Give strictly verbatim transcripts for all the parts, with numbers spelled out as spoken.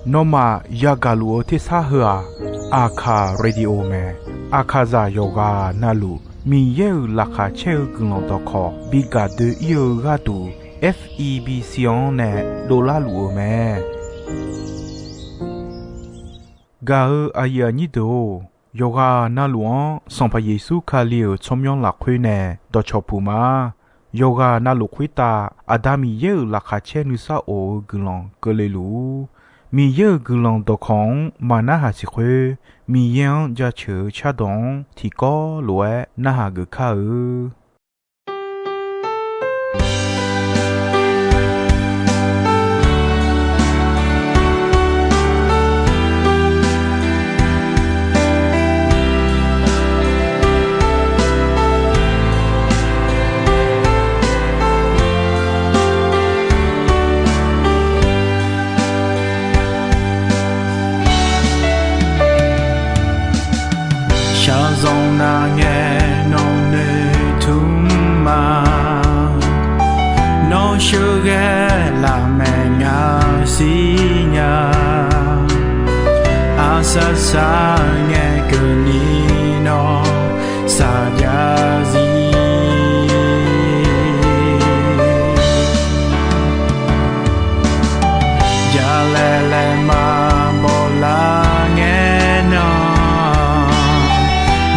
Nawmaf yagaq luf-eu tersar heu-aq, Aqkaq Radio mae. Aqkaqzaq yawqghaq navluf Miqyaer-euq laqkhaq caer-eu guiqlanq dawqkawq bi gaq doe-ir-eu gharduq, F E B C-anr nae dovlar luf-eu mae. Gaq-eu aqyuif aqnyir deuq-or, yawqghaq navluf-anr Sanqpaq Yeqsur Kali-euq tsawrmyanr lafkhoer nae dawqcawq puq ma. Yawqghaq navluf khoertav Aqda Miqyaer-euq laqkhaq caer nuisar of-eu guiqlanq keuvle luf-ur. Miqyaer-euq guiqlanq dawqkawq-anr maqnarhaq siq khoer, Miqyaer-anr jaceuq-eu cardawq-anr tiqkawv lof-aer narhaq geuf kar-eu. Shaqzanq nav ngae nawq noeqtmq ma. Nawr sheuqghae lafmaeq ngaq siqnya. Aqsaq saq ngae keuvni nawr saqjav zir. Jalaeq laeqma bawlar ngae nan,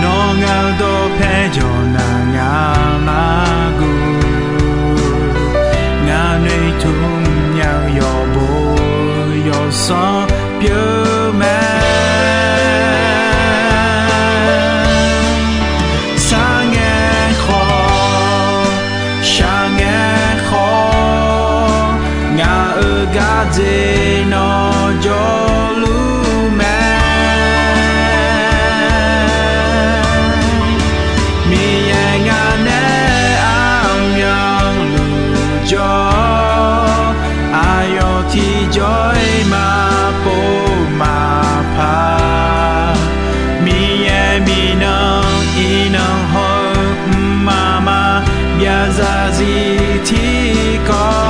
nawr ngaq-eu dawqpae jawq naq ngaq-anr larguv. Ngaq noeqtmq nya-eu yawqbo yawqsanr pyeuf mae. Sar ngae khawf, shaq ngae khawf, ngaq-euq gardzer nawr jawrluf mae. Miqyaer ngaq nae armyanluf jawr, aqyawf tiqjawr-iq maqpov maqpar. Miqyaer miqnan iqnan hawr-eu mqmaq maqbyav zarzir tiqkawv.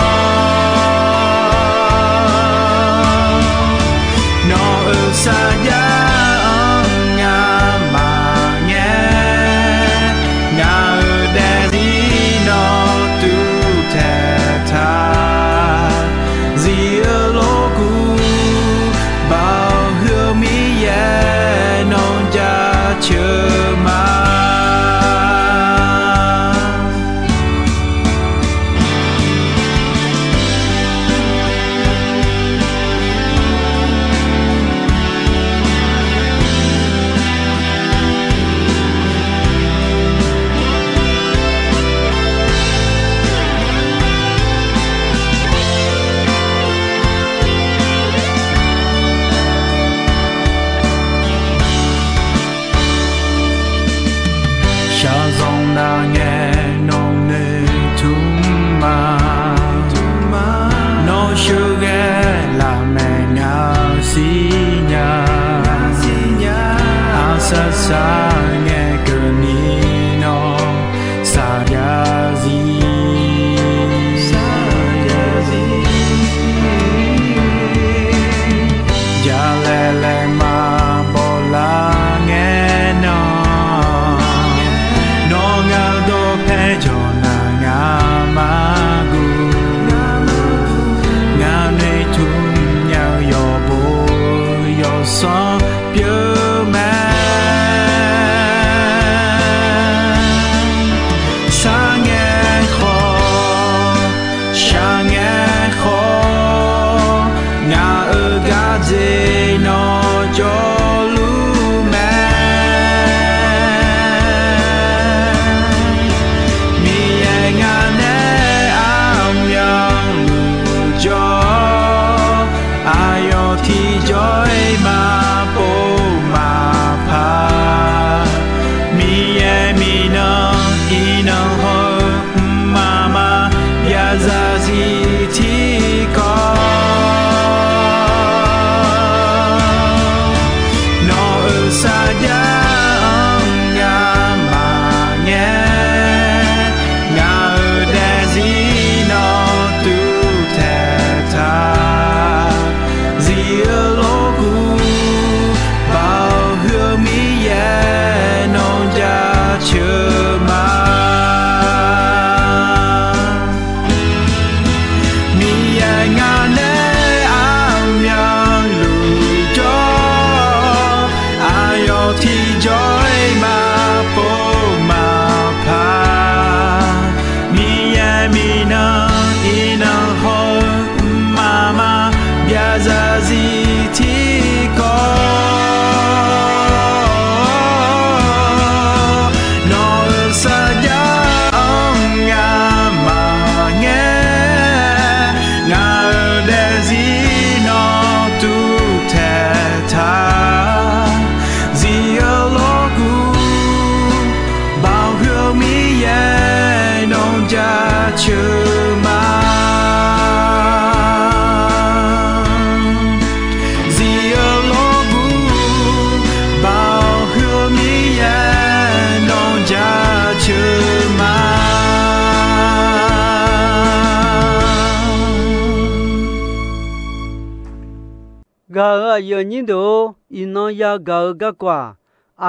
Gaq-euq aqyuif aqnyir deuq-or, iqnan yagaq-eu garkawv-aq,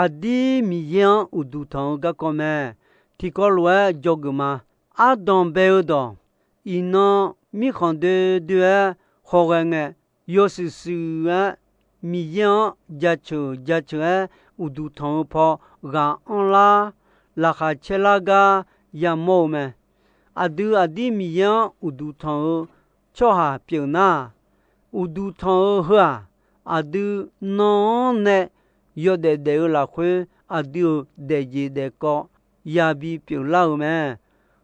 aqdir Miqyaer-anr uqduq tanq-eu garkawv mae. Tiqkawv lof-aer dzawgeuf ma. Ardanq bae-eu dawq, iqnan mirkhanq doe doe-aer hawghae ngae, yawshuif shuif-aer Miqyaer-anr jaceuq jaceuq-aer uqduq tanq-eu paw ghaq anrlar, laqkhaq caerlar gar yamawr-eu mae. Aqdui aqdir Miqyaer-anr uqduq tanq-eu tsawrhaq pyeuf nar, uqduq tanq-eu heu-aq, aqdui nan-anr nae yawdaef daef-eu lafkhoer aqdui-euq daefjeq daefkawv yabi pyeuflar-euq mae.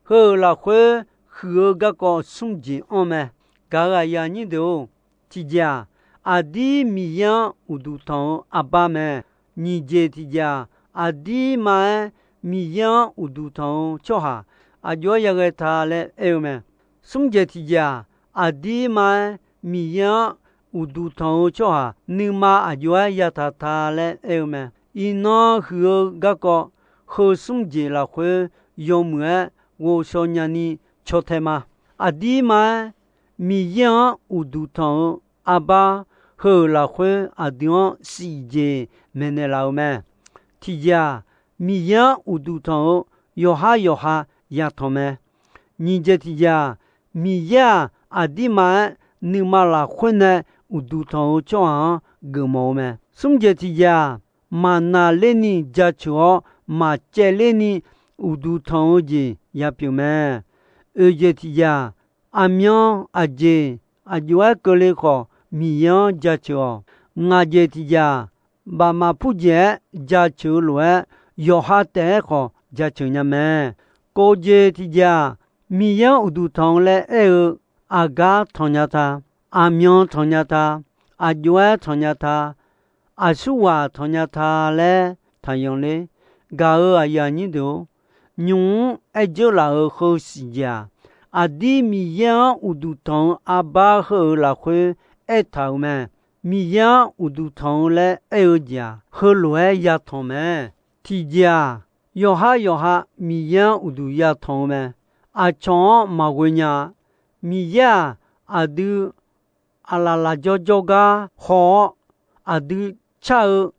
Heu-euq lafkhoer huiq-eu garkawv smr jeq anr mae. Gaq-euq aqyuif aqnyir deuq-or, tiqjeq-aq, aqdir Miqyaer-anr uqduq tanq-eu arbar mae. Nyiq jeq tiqjeq-aq, aqdirma-aer Miqyaer-anr uqduq tanq-eu tsawrhaq aqjox-aer yaghae ta laer aer-eu mae. Smr jeq tiqjeq-aq, aqdirma-aer Miqyaer-anr uqduq tanq-eu tsawrhaq nuima aqjox-aer yataq ta laer aer-eu mae. Iqnan huiq-eu garkawv heu smr jeq lafkhoer yawmuiq-aer ghovshaw nyani caw tae ma. Aqdirma-aer Miqyaer-anr uqduq tanq-eu arbar heu-euq lafkhoer aqdui-anr shif jeq maeqnaeq laf-euq mae. Tiqjeq-aq, Miqyaer-anr uqduq tanq-eu yawqhar yawqha yatanq mae. Nyiq jeq tiqjeq-aq, Miqyaer-aq, aqdirma-aer nuima lafkhoer nae uqduq tanq-eu tsawrhaq-anr geufmawf-eu mae. Smr jeq tiqjeq-aq, maqnaqler ni jaceuq-awr maqcaevler ni uqduq tanq-eu jeq yapyeuf mae. Oeq jeq tiqjeq-aq, aqmyan aqjeq aqjox-aer keuvle khawf Miqyaer-anr jaceuq-awq. Ngaq jeq tiqjeq-aq, bafmaf purjeq-aer jaceuq-eu lof-aer yawqha taef-aer khawf jaceuq nya mae. Kov jeq tiqjeq-aq, Miqyaer-anr uqduq tanq-eu laer aer-eu aqgar tanqnya ta, aqmyan tanqnya ta, aqjox-aer tanqnya ta, aqsurghaq tanqnya ta laer taqyanq ler. Gaq-euq aqyuif aqnyir deuq-or, nymq-mr aer dzeur laf-euq heu siqjeq-aq, aqdir Miqyaer-anr uqduq tanq-eu arbar heu-euq lafkhoer aertaq-euq mae. Miqyaer-anr uqduq tanq-eu laer aer-eu jeq-aq, heulof-aer yatanq mae. Tiqjeq-aq, yawqhar yawqha Miqyaer-anr uqduq yatanq-eu mae. Aqcawq-anr maqghoe nya-a. Miqyaer-aq, aqdui aqlaf lafjawr jawrgar haw-awr, aqdui car-eu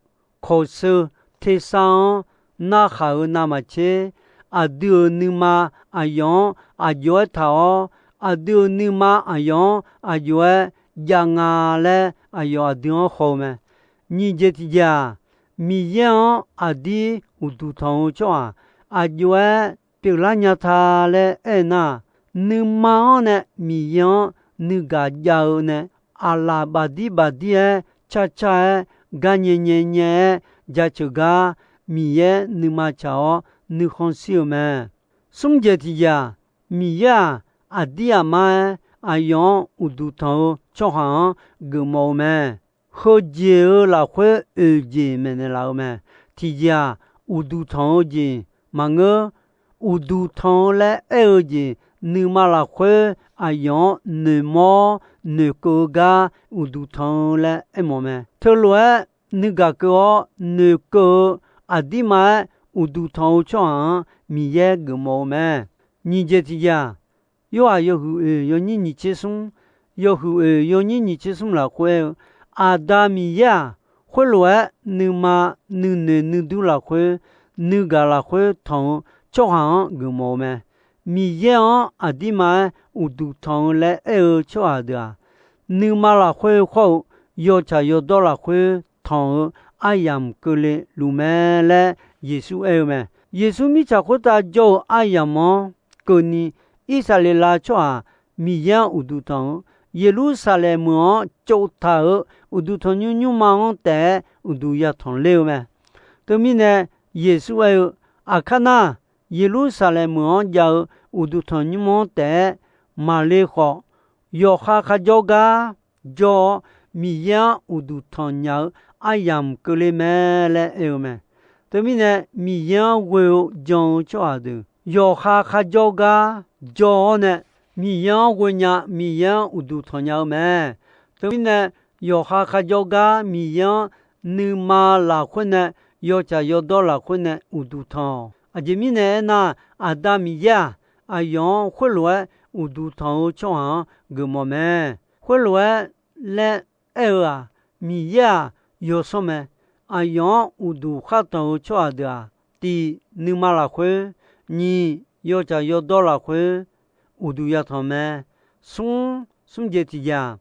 kawqsheu tersar-anr narkhaq-euq navmaqtser, aqdui-euq nuima aqyawf-anr aqjox-aer taq-awr, aqdui-euq nuima aqyawf-anr aqjox-aer jav nga laer aqyawf aqdui-anr haw-eu mae. Nyiq jeq tiqjeq-aq, Miqyaer-anr aqdir uqduq tanq-eu tsawrhaq aqjox-aer pyeuflar nya ta laer aernar, nuima-anr nae Miqyaer-anr nuigaq jav-eu nae, aqlaf bafdir bafdir-aer carcar-aer gar nyae nyae nyae-aer jaceuq gar Miqyaer nuima tsaq-awr nuikhanr shir-eu mae. Smr jeq tiqjeq-aq, Miqyaer-aq, aqdir aqmar-aer aqyawf-anr uqduq tanq-eu tsawrhaq-anr geufmawf-eu mae. Heujeq-eu lafkhoer oeq jeq maeqnaeq laf-eu mae. Tiqjeq-aq, uqduq tanq-eu jeq maqngeur. Uqduq tanq-eu laer aer-eu jeq, nuima lafkhoer aqyawf-anr noeqmawr-awr noeqkeuv-eu gar uqduq tanq-eu laer aermawf mae. Teulof-aer nuigaq keuv-awr noeqkeuv-eu aqdirma-aer uqduq tanq-eu tsawrhaq-anr Miqyaer geufmawf-eu mae. Nyiq jeq tiqjeq-aq, Yorhaq yawhuiq oeq yawnyir nyiq tser smr, yawhuiq oeq yawnyir nyiq tser smr lafkhoer aer-eu, Aqda Miqyaer-aq, khoerlof-aer nuima nuinoeq nuidur lafkhoer nuigaq lafkhoer tanq-eu tsawrhaq-anr geufmawf-eu mae. Miqyaer-anr aqdirma-aer uqduq tanq-eu laer aer-eu tsawrhaq deuq-aq, nuima lafkhoer khawr-eu yawtsaq yawdawr lafkhoer tanq-eu aryamq keuvle luf mae laer Yeqsur aer-eu mae. Yeqsur mirtsaq khoertav jawr-eu aryamq-anr keuvni, Irsaqleqlav tsawrhaq Miqyaer-anr uqduq tanq-eu, Yeqlursaqlaeq meuq-anr tsovtaq-euq uqduq tanqnymr nymrma-anr taef-aer uqduq yatanq ler-eu mae. Teumirnae, Yeqsur aer-eu, Aqkar nar, Yeqlursaqlaeq meuq-anr jav-eu uqduq tanqnymr-anr taef-aer maqle khawf, yawqha kharjawr gar jawr-awr, Miqyaer-anr uqduq tanqnya-eu aryamq keuvle mae laer aer-eu mae. Teumirnae, Miqyaer-anr ghoe-eu jan-eu tsawrhaq deuq yawqha kharjawr gar jawr-awr nae, Miqyaer-anr ghoe nya, Miqyaer-anr uqduq tanqnya-eu mae. Teumirnae, yawqha kharjawr gar Miqyaer-anr nuima lafkhoer nae, yawtsaq yawdawr lafkhoer nae uqduq tanq-awq. Aqjeq mirnae aernar, Aqda Miqyaer-aq, aqyawf-anr khoerlof-aer uqduq tanq-eu tsawrhaq-anr geufmawf mae. Khoerlof-aer laer aer-eu-aq, Miqyaer-aq, yawsanr mae. Aqyawf-anr uqduq khartanq-eu tsawrhaq deuq-aq, tiq, nuima lafkhoer, nyiq, yawtsaq yawdawr lafkhoer uqduq yatanq mae. Smr, smr jeq tiqjeq-aq,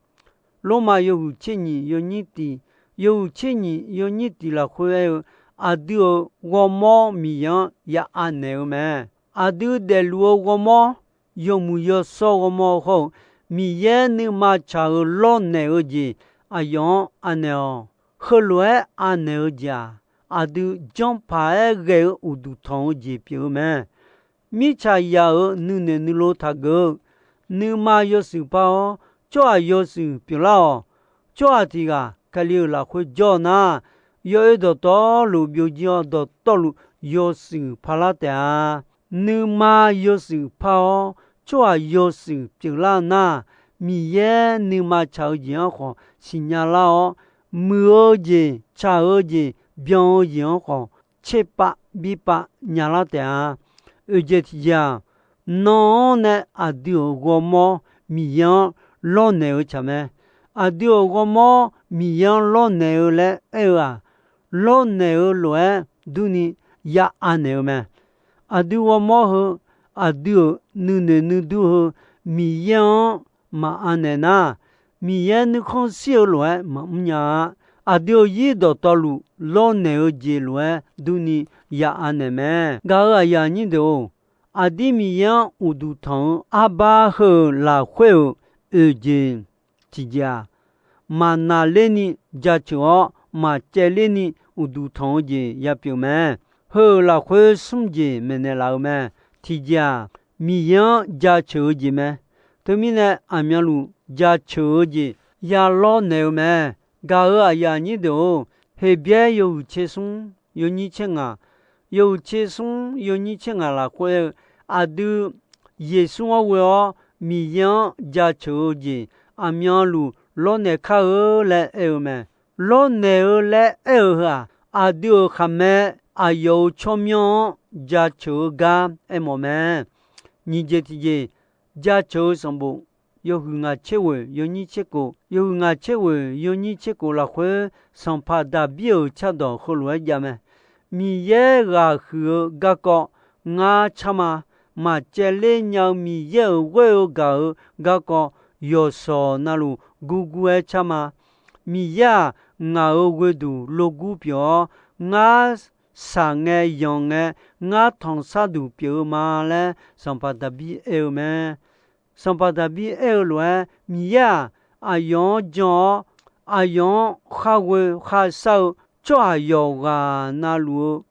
Lormav yawhuiq tser nyiq yawnyir tiq, yawhuiq tser nyiq yawnyir tiq lafkhoer aer-eu, aqdui-euq ghawrmawr Miqyaer-anr ya anaeq-eu mae. Aqdui daefluf-eu ghawrmawr, yawmuiq yawshawr ghawrmawr hawr-eu, Miqyaer nuima tsaq-eu lawrnaeq-eu jeq aqyawf-anr anaeq-awq. Heulof-aer anaeq-eu jeq-aq, aqdui janrpaq-aer ghae-eu uqduq tanq-eu jeq pyeuf-eu mae. Mirtsaq yaq-euq nuinoeq nuilov taqgeuf-eu, nuima yawshuif par-awr, tsawrhaq yawshuif pyeuflar-awq. Tsawrhaq tiq ghaq Kali-euq lafkhoer jawr-eu nar, yawoer dawqtawvluf byovjir-awr, dawqtawvluf yawshuif parlar taef-a. Nuima yawshuif par-awr, tsawrhaq yawshuif pyeuflar nar, Miqyaer nuima tsaq-eu jeq-anr khawf siqnya lar-awr, muiq-eu jeq, tsaq-eu jeq, byan-eu jeq-anr khawf tserpav birpav nyalar taef-a. Oeqjeq tiqjeq-aq, nan-anr nae aqdui-euq ghawrmawr Miqyaer-anr lawrnaeq-eu tsaq mae. Aqdui-euq ghawrmawr Miqyaer-anr lawrnaeq-eu laer aer-eu-aq, lawrnaeq-eu lof-aer durni ya anaeq-eu mae. Aqdui ghawrmawr heu, aqdui-euq nuinoeq nuidur heu Miqyaer-anr maqanaeq nar, Miqyaer nuikhanr shir-eu lof-aer maqmr nya-a. Aqdui-euq zir dawqtawvluf lawrnaeq-eu jeq lof-aer durni ya anaeq mae. Gaq-euq aqyuif aqnyir deuq-or, aqdir Miqyaer-anr uqduq tanq-eu arbar heu-euq lafkhoer-euq oeqjeq tiqjeq-aq, maqnaqlerni jaceuq-awr maqcaevlerni uqduq tanq-eu jeq yapyeuf mae. Heu-euq lafkhoer smr jeq maeqnaeq laf-eu mae. Tiqjeq-aq, Miqyaer-anr jaceuq-eu jeq mae. Teumirnae aqmyanluf jaceuq-eu jeq ya lawrnaeq-eu mae. Gaq-euq aqyuif aqnyir deuq-or, Heqbyaer yawhuiq tser smr yawnyir tser ngaq, yawhuiq tser smr yawnyir tser ngaq lafkhoer-eu, aqdui Yeqsur-anr ghoe-awr Miqyaer-anr jaceuq-eu jeq aqmyanluf lawrnaeq kar-eu laer aer-eu mae. Lawrnaeq-eu laer aer-eu heu-aq, aqdui-euq khaqmae aqyawf-euq tsawrmyanr-anr jaceuq-eu gar aermawf mae. Nyiq jeq tiqjeq, jaceuq-eu sanqbof, yawhuiq ngaq tser ghoeq yawnyir tser kof, yawhuiq ngaq tser ghoeq yawnyir tser kof lafkhoer, sanqpaq Daqbir-euq cardawq heulof-aer jav mae. Miqyaer ghaq huiq-eu garkawv ngar car ma. Maqcaevler nya-eu Miqyaer-euq ghoer-eu gaq-eu garkawv yawqshawq navluf gurgur-aer car ma. Miqyaer-aq, ngaq-euq ghoeduq logur pyeuf-awr, ngar shaq ngae yanq ngae, ngar tanqsar duq pyeuf-eu ma laer sanqpaq Daqbir aer-eu mae. Sanqpaq Daqbir aer-eu lof-aer, Miqyaer-aq, aqyawf-anr jan-awr, aqyawf-anr khar ghoe khar shar-eu tsawrhaq yawqghaq navluf-eu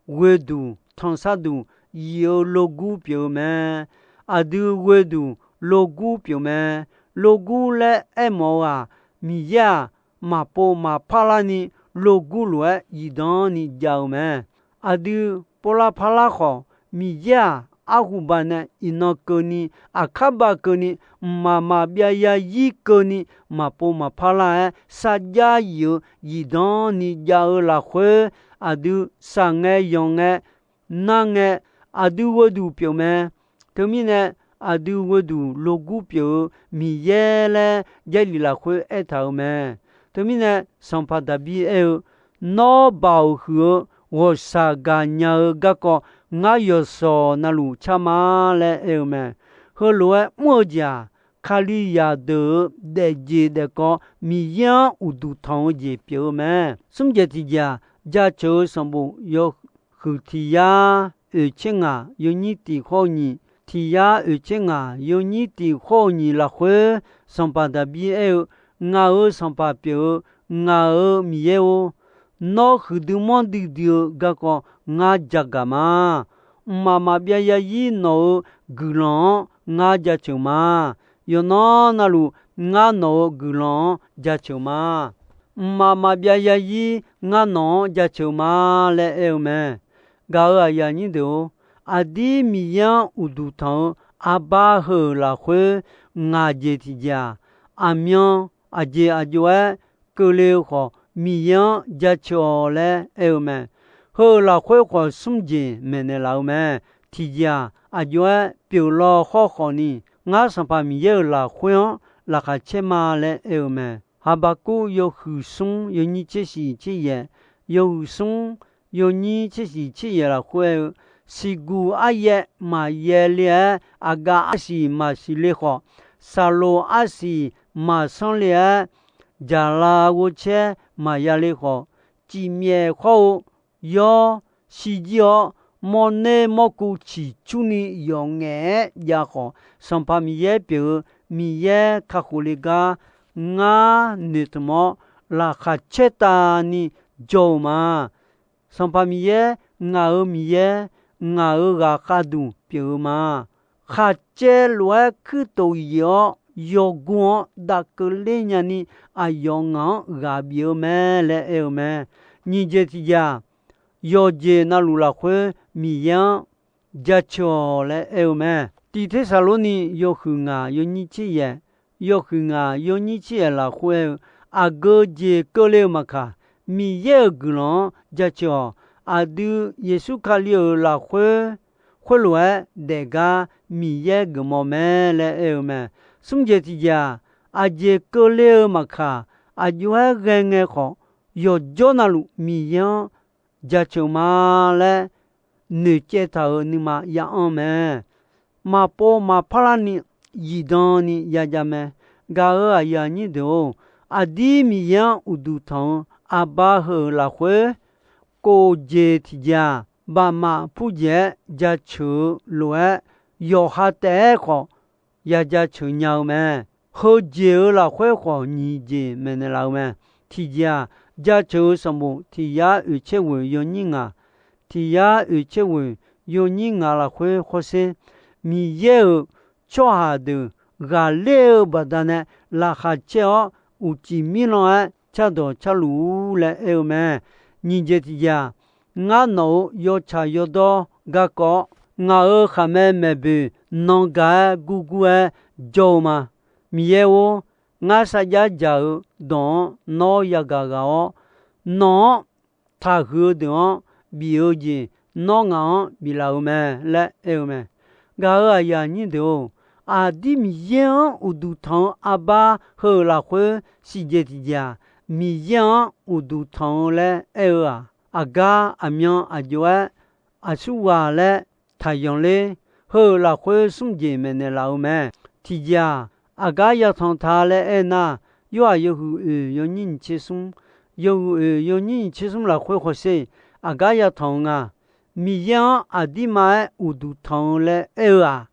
ghoeduq tanqsar duq yif-eu logur pyeuf-eu mae. Aqdui ghoeduq logur pyeuf mae. Logur laer aermawf-eu-aq, Miqyaer-aq, maqpov maqpar larni logur lof-aer zifdan ni jav-eu mae. Aqdui povlar parlar khawf, Miqyaer-aq, arhuba nae iqnan keuvni, aqkar ba keuvni, mqmaq maqbyav yarzir keuvni, maqpov maqpar lar-aer sarjax yif-eu zifdan ni jav-eu lafkhoer, aqdui shaq ngae yanq ngae, nar ngae, aqdui ghoeduq pyeuf mae. Teumirnae, aqdui ghoeduq logur pyeuf-eu Miqyaer laer Jarlif lafkhoer aertaq-euq mae. Teumirnae, sanqpaq Daqbir aer-eu, Nawr baoq huiq-eu ghawqshaq gaqnya-eu garkawv ngar yawqshawq navluf car ma laer aer-eu mae. Heulof-aer mr-eu jeq-aq, Kalizaq deuq-euq daefjeq daefkawv Miqyaer-anr uqduq tanq-eu jeq pyeuf-eu mae. Smr jeq tiqjeq-aq, jaceuq-eu sanqbof yawhuiq tiq yar oeq tser ngaq yawnyir tiq khawr-eu nyiq, tiq yar oeq tser ngaq yawnyir tiq khawr-eu nyiq lafkhoer, sanqpaq Daqbir aer-eu, Ngaq-euq sanqpaq pyeuf-eu ngaq-euq Miqyaer-or, nawr huiqdui manrdui dui-eu garkawv ngar jagaq ma. Mqmaq maqbyav yarzir nawq-euq guiqlanq-anr ngar jaceuq ma. Yawqnan navluf, ngar nawq-euq guiqlanq-anr jaceuq ma. Mqmaq maqbyav yarzir ngar nawq-anr jaceuq ma laer aer-eu mae. Gaq-euq aqyuif aqnyir deuq-or, aqdir Miqyaer-anr uqduq tanq-eu arbar heu-euq lafkhoer, ngaq jeq tiqjeq-aq, aqmyan aqjeq aqjov-aer keuvle-eu khawf, Miqyaer-anr jaceuq-awq laer aer-eu mae. Heu-euq lafkhoer khawf smr jeq maeqnaeq laf-eu mae. Tiqjeq-aq, aqjox-aer pyeuf law khawr khawf ni, ngar Sanqpaq Miqyaer-euq lafkhoer-anr laqkhaq caer ma laer aer-eu mae. Haqbaqkuv yawhuiq smr yawnyir tser shiq tser yaeq, yawhuiq smr yawnyir tser shiq tser yaeq lafkhoer aer-eu, siqguq aryaev maqyaev le-aer, aqgaf arsiq maqsiq le khawf, saqloq arsiq maqsanr le-aer, jaqlav ghovcaer maqya le khawf, cifmyaef khawr-eu yawr shirjir-awr, mawrner mawrkuv ciqcurni yawf ngaef-aer jav khawf, Sanqpaq Miqyaer pyeuf-eu Miqyaer kakhof le gar ngar noeqtmq-awr, laqkhaq caertavni jawr-eu ma. Sanqpaq Miqyaer, ngaq-euq Miqyaer, ngaq-euq ghaqkhav duq pyeuf-eu ma. Khaqcaev lof-aer kuirtof yaeq-awr, yawgur-anr dav keuvler nyani, aqyawf ngaq-anr ghaq bif-eu mae laer aer-eu mae. Nyiq jeq tiq jeq-aq, yawqjeq navluf lafkhoer Miqyaer-anr jaceuq-awq laer aer-eu mae. Tiq Tersaqlorni yawhuiq ngaq yawnyir tser yaeq, yawhuiq ngaq yawnyir tser yaeq lafkhoer aer-eu, aqgeu jeq keuvle-eu maqkaq, Miqyaer-euq guiqlanq-anr jaceuq-awq. Aqdui Yeqsur Kali-euq lafkhoer khoerlof-aer daefgar Miqyaer geufmawf mae laer aer-eu mae. Smr jeq tiq jeq-aq, aqjeq keuvle-eu maqkaq, aqjox-aer ghae ngae khawf, yawqjawr navluf Miqyaer-anr jaceuq ma laer noeqcaev taq-euq nuima ya anr mae. Maqpov maqpar larni zifdan ni yajav mae. Gaq-euq aqyuif aqnyir deuq-or, aqdir Miqyaer-anr uqduq tanq-eu aqba heu-euq lafkhoer, kof jeq tiq jeq-aq, bafmaf pur jeq-aer jaceuq-eu lof-aer, yawqha taef-aer khawf ya jaceuq nya-eu mae. Heujeq-euq lafkhoer khawf nyiq jeq maeqnaeq laf-eu mae. Tiq jeq-aq, jaceuq-eu sanqbof tiq yar oeq tser ghoeq yawnyir ngaq, tiq yar oeq tser ghoeq yawnyir ngaq lafkhoer hawsher, Miqyaer-euq tsawrhaq deuq ghaqler-eu baqdanae laqkhaq caer-awr uqcif mirlanr-aer cardawq carluf-ur laer aer-eu mae. Nyiq jeq tiq jeq-aq, ngar nawq-euq yawtsaq yawdawr garkawv-awr, ngaq-euq khaqmae maeqboeq nan gaq-aer gurgur-aer jawr-eu ma. Miqyaer-or, ngar sarjax dzaq-eu dawq-anr nawr yagaq ghaq-awr, nawq-anr taqhuiq-eu deuq-anr bif-eu jeq nawr ngaq-anr biflaf-eu mae laer aer-eu mae. Gaq-euq aqyuif aqnyir deuq-or, aqdir Miqyaer-anr uqduq tanq-eu arbar heu-euq lafkhoer siqjeq tiqjeq-aq, Miqyaer-anr uqduq tanq-eu laer aer-eu-aq, aqgar aqmyan aqjox-aer aqsurghaq laer taqyanq ler. Heu-euq lafkhoer smr jeq maeqnaeq laf-eu mae. Tiqjeq-aq, aqgar yatanq ta laer aernar, Yorhaq yawhuiq oeq yawnyir nyiq tser smr, yawhuiq oeq yawnyir nyiq tser smr lafkhoer hawsher, aqgar yatanq-eu nga. Miqyaer-anr aqdirma-aer uqduq tanq-eu laer aer-eu-aq,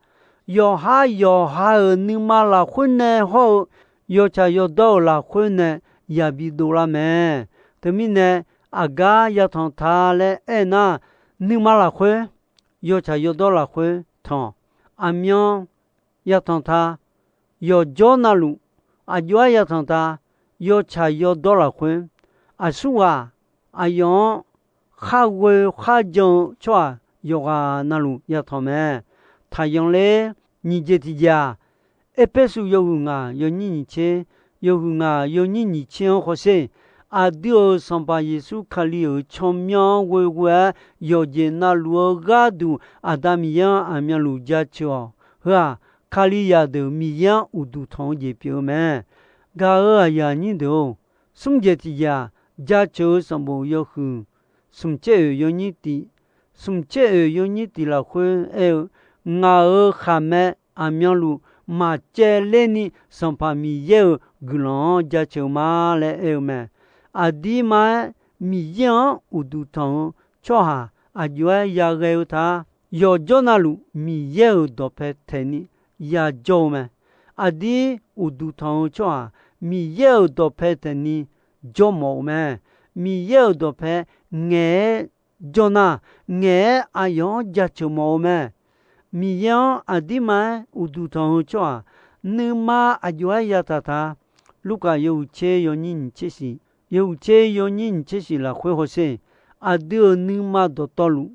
yawqhar yawqha-euq nuima lafkhoer nae hawr-eu yawtsaq yawdawr-euq lafkhoer nae yabi dovlar mae. Teumirnae, aqgar yatanq ta laer aernar, nuima lafkhoer, yawtsaq yawdawr lafkhoer tanq, aqmyan yatanq ta, yawqjawr navluf aqjox-aer yatanq ta, yawtsaq yawdawr lafkhoer, aqsurghaq aqyawf-anr kharghoe kharjan-eu tsawrhaq yawqghaq navluf yatanq mae. Taqyanq ler. Nyiq jeq tiqjeq-aq, Erpersu yawhuiq ngaq yawnyir nyiq tser, yawhuiq ngaq yawnyir nyiq tser-anr hawsher, aqdui-euq Sanqpaq Yeqsur Kali-euq tsawrmyanr-anr ghoeghoe-aer yawqjeq navluf-eu gharduq Aqda Miqyaer-anr aqmyanluf jaceuq-awq. Heu-aq, Kalizaq deuq Miqyaer-anr uqduq tanq-eu jeq pyeuf-eu mae. Gaq-euq aqyuif aqnyir deuq-or, smr jeq tiqjeq-aq, jaceuq-eu sanqbof yawhuiq smq caer oeq yawnyir tiq, smq caer oeq yawnyir tiq lafkhoer aer-eu, ngaq-euq khaqmae aqmyanluf maqcaevler ni Sanqpaq Miqyaer-euq guiqlanq-anr jaceuq ma laer aer-eu mae. Aqdirma-aer Miqyaer-anr uqduq tanq-eu tsawrhaq aqjox-aer yaghae-eu ta. Yawqjawr navluf Miqyaer-euq dawqpae taeqni yajawr-eu mae. Aqdir uqduq tanq-eu tsawrhaq Miqyaer-euq dawqpae taeqni jawrmawf-eu mae. Miqyaer-euq dawqpae ngaeq-aer jawr nar, ngaeq-aer aqyawf-anr jaceuq mawf-eu mae. Miqyaer-anr aqdirma-aer uqduq tanq-eu tsawrhaq nuima aqjox-aer yataq ta. Lurkaf yawhuiq tser yawnyir nyiq tser shiq, yawhuiq tser yawnyir nyiq tser shiq lafkhoer hawsher, aqdui-euq nuima dawqtawvluf,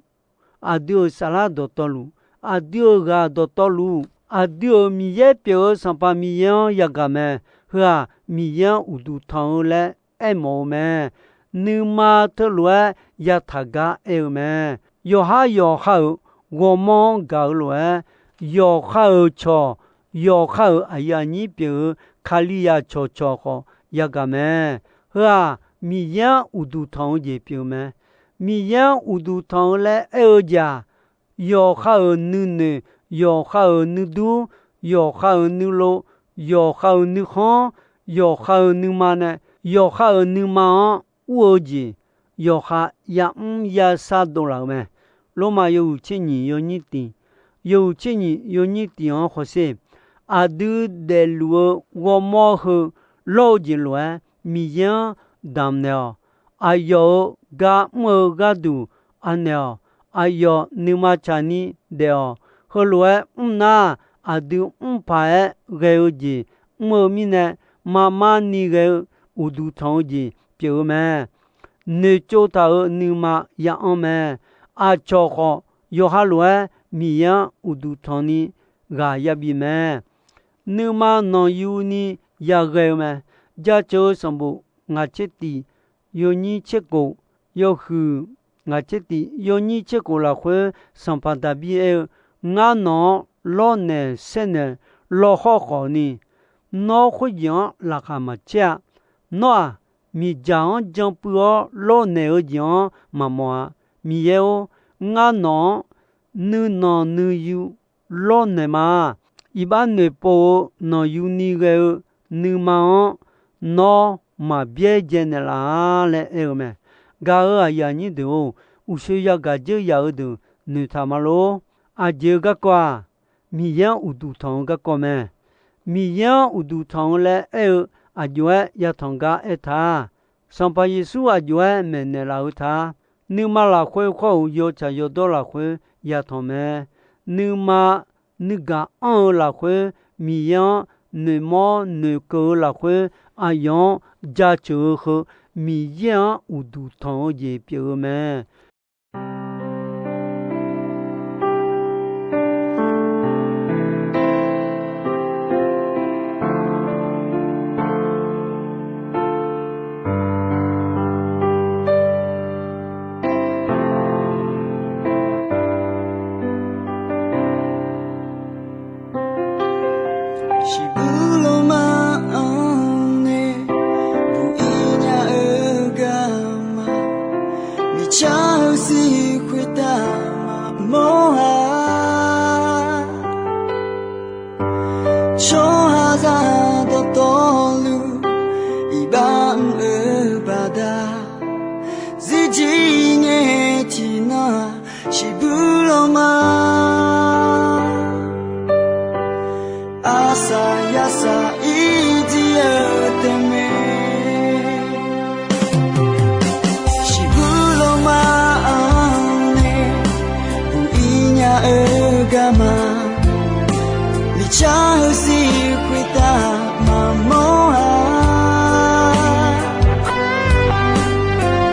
aqdui-euq saflar dawqtawvluf, aqdui-euq ghaq dawqtawvluf, aqdui-euq Miqyaer pyeuf-eu Sanqpaq Miqyaer-anr yagaq mae. Heu-aq, Miqyaer-anr uqduq tanq-eu laer aermawf-eu mae. Nuima teulof-aer yataq gar aer-eu mae. Yawqhar yawqha-euq ghawrmawr-anr gaq-eu lof-aer, yawqha-euq cawq, yawqha-euq aqyuif aqnyir pyeuf-eu Kalizaq cawqcawq khawf, yagaq mae. Heu-aq, Miqyaer-anr uqduq tanq-eu jeq pyeuf-eu mae. Miqyaer-anr uqduq tanq-eu laer aer-eu jeq-aq, yawqha-euq nuinoeq, yawqha-euq nuidur, yawqha-euq nuilov, yawqha-euq nuikhanr, yawqha-euq nuima nae, yawqha-euq nuima-anr ur-eu jeq, yawqha yamr yasar dovlaf-euq mae. Lormav yawhuiq tser nyiq yawnyir tiq, yawhuiq tser nyiq yawnyir tiq-anr hawsher, aqdui daefluf-eu ghawrmawr heu lawr-eu jeq lof-aer Miqyaer-anr damqnaeq-awq. Aqyawf-euq gar mr-eu gharduq anaeq-awq. Aqyawf nuima tsaqni daef-awq. Heulof-aer mr nar, aqdui mr paq-aer ghae-eu jeq mr-eu mirnae, marmar ni ghae-eu uqduq tanq-eu jeq pyeuf-eu mae. Noeqtsov taq-euq nuima ya'anr mae. Aqcawq khawf, yawqha lof-aer Miqyaer-anr uqduq tanq ni ghaq yabif mae. Nuima nanqyuni yaghae-eu mae. Jaceuq-eu sanqbof ngaq tser tiq yawnyir tser kof, yawhuiq ngaq tser tiq yawnyir tser kof lafkhoer, sanqpaq Daqbir aer-eu, Ngar nawq-anr lawrnaeq saernaeq lawkhawr khawf ni, nawr khoerjeq-anr laqkhaq maqcaer-a. Nawr-aq, miqdzaq-anr jan puiv-awr lawrnaeq-eu jeq-anr maqmawf-a. Miqyaer-or, ngar nawq-anr nuinanq nuiyu lawrnaeq ma. Iqbax noeqpov-eu nanqyuni ghae-eu nuima-anr nawr maqbyaerdzae naeqlaf-a laer aer-eu mae. Gaq-euq aqyuif aqnyir deuq-or, uqshoe yagaq dzeur yaf-eu deuq noeqtaq ma lor. Aqjeq-eu garkawv-aq, Miqyaer-anr uqduq tanq-eu garkawv mae. Miqyaer-anr uqduq tanq-eu laer aer-eu aqjox-aer yatanq gar aertaq-a. Sanqpaq Yeqsur aqjox-aer maeqnaeq laf-eu ta. Nuima lafkhoer khawr-euq yawtsaq yawdawr lafkhoer yatanq mae. Nuima nuigaq anr-eu lafkhoer, Miqyaer-anr noeqmawr noeqkeuv-eu lafkhoer, aqyawf-anr jaceuq-eu heu, Miqyaer-anr uqduq tanq-eu jeq pyeuf-eu mae. Shiqbuq lawrma-anr nae buq-ir nya-eu garma, miqcar-eu zir khoertav maqmawr-a. Tsawrhaqzaq dawqtawvluf iqbax mr-eu baqda, zirjir ngae tiqnan shiqbuq lawrma, arsaq yarsaq ir jir-eu taef mae. Shiqbuq lawrma-anr nae buq-ir nya-eu garma, miqcar-eu zir khoertav maqmawr-a.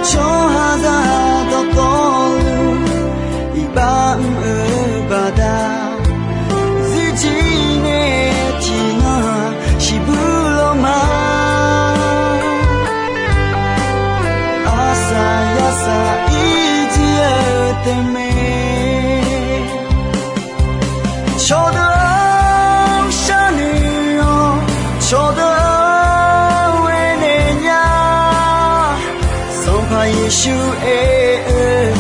Tsawrhaqzaq dawqtawvluf iqbax mr-eu baqda, zirjir ngae tiqnan shiqbuq lawrma, arsaq yarsaq ir jir-eu taef mae. Cawqdeuq-anr sharnoeq-awr, cawqdeuq-anr aernaeq nya. Sanqpaq Yeqsur aer-eu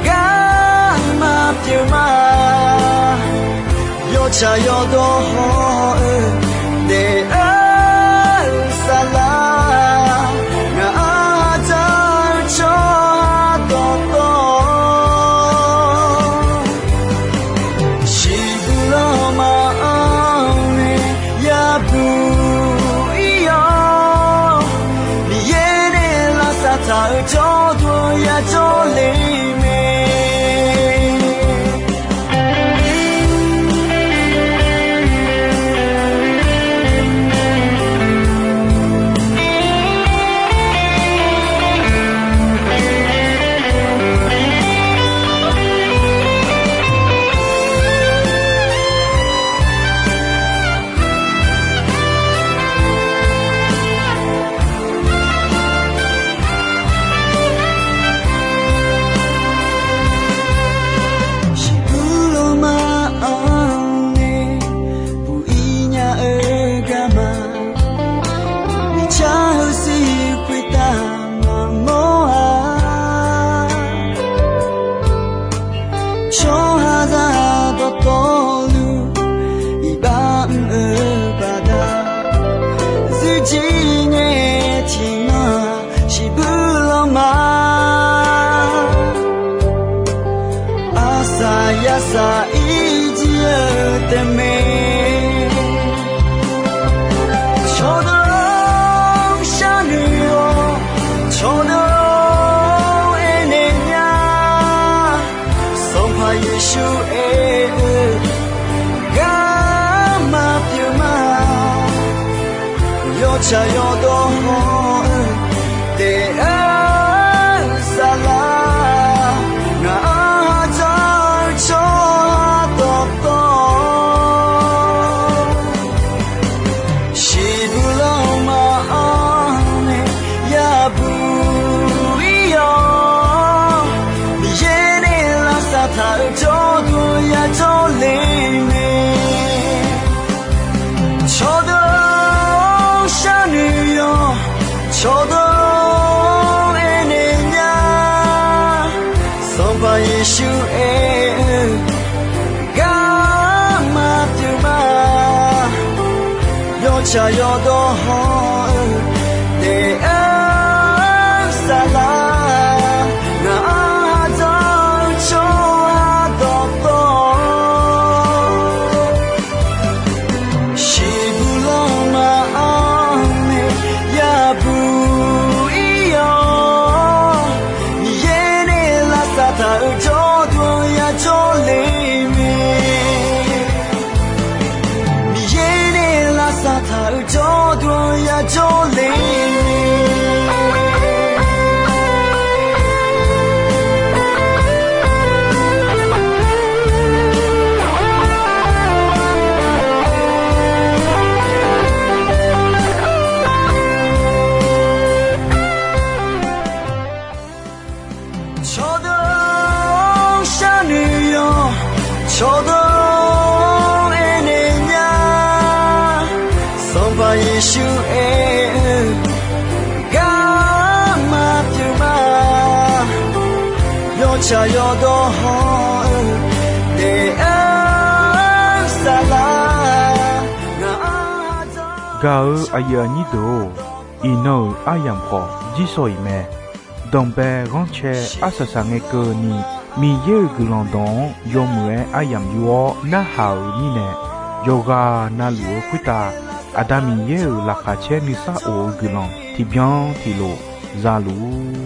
garma pyeuf ma. Yawtsaq yawdawr hawr-eu daef-eu saflar, ngaq-anr dzaq-eu tsawrhaq dawqtawv, shiqbuq lawrma-anr nae yabuq ir-awr, Miqyaer nae lavsav taq-eu jawrduq yajawr le mae. Jir ngae tiqnan shiqbuir lanma, arsaq yarsaq irjir-eu taefmae. Cawqdeuq-or, sharnoeq-awq. Cawqdeuq-or, aernaeq nya. Sanqpaq Yeqsur aer-eu garma pyeuf ma. Yawtsaq yawdawr hawr-eu taef-aer saflar, ngaq-anr ha dzar-eu tsawrhaq dawqtawv, shiqbuir lanma-anr nae yabuq ir-awr, Miqyaer nae lavsav taq-euq jawrduq yajawr le mae. Cawqdeuq-or, sharnoeq-awq. Cawqdeuq-or, aernaeq nya. Sanqpaq Yeqsur aer-eu garma pyeuf ma. Yawtsaq yawdawr hawr-eu taef-aer saflar, ngaq-anr ha dzar-eu tsawrhaq dawqtawv, shiqbuir lanma-anr nae yabuq ir-awr, Miqyaer nae lavsav taq-euq jawrduq yajawr le mae. Miqyaer nae lavsav taq-euq jawrduq yajawr le mae. Cawqdeuq-or, sharnoeq-awq. Cawqdeuq-or, aernaeq nya. Sanqpaq Yeqsur aer-eu garma pyeuf ma. Yawtsaq yawdawr hawr-eu taef-aer saflar, ngaq-anr ha dzar. Gaq-euq aqyuif aqnyir deuq-or, iqnan-euq aryamq khawf jirsawq iq mae. Danqbae ghanrcae arsaq saq ngae keuvni, Miqyaer-euq guiqlanq dawq-anr yawmuiq-aer aryamq yur-awr narhaq-euq mirnae, yawqghaq navluf-eu khoertav Aqda Miqyaer-euq laqkhaq caer nuisar of-eu guiqlanq tiqbyan tiqlof za luf-ur.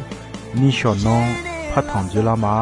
Nishawq nanr partanq dzoerlar ma.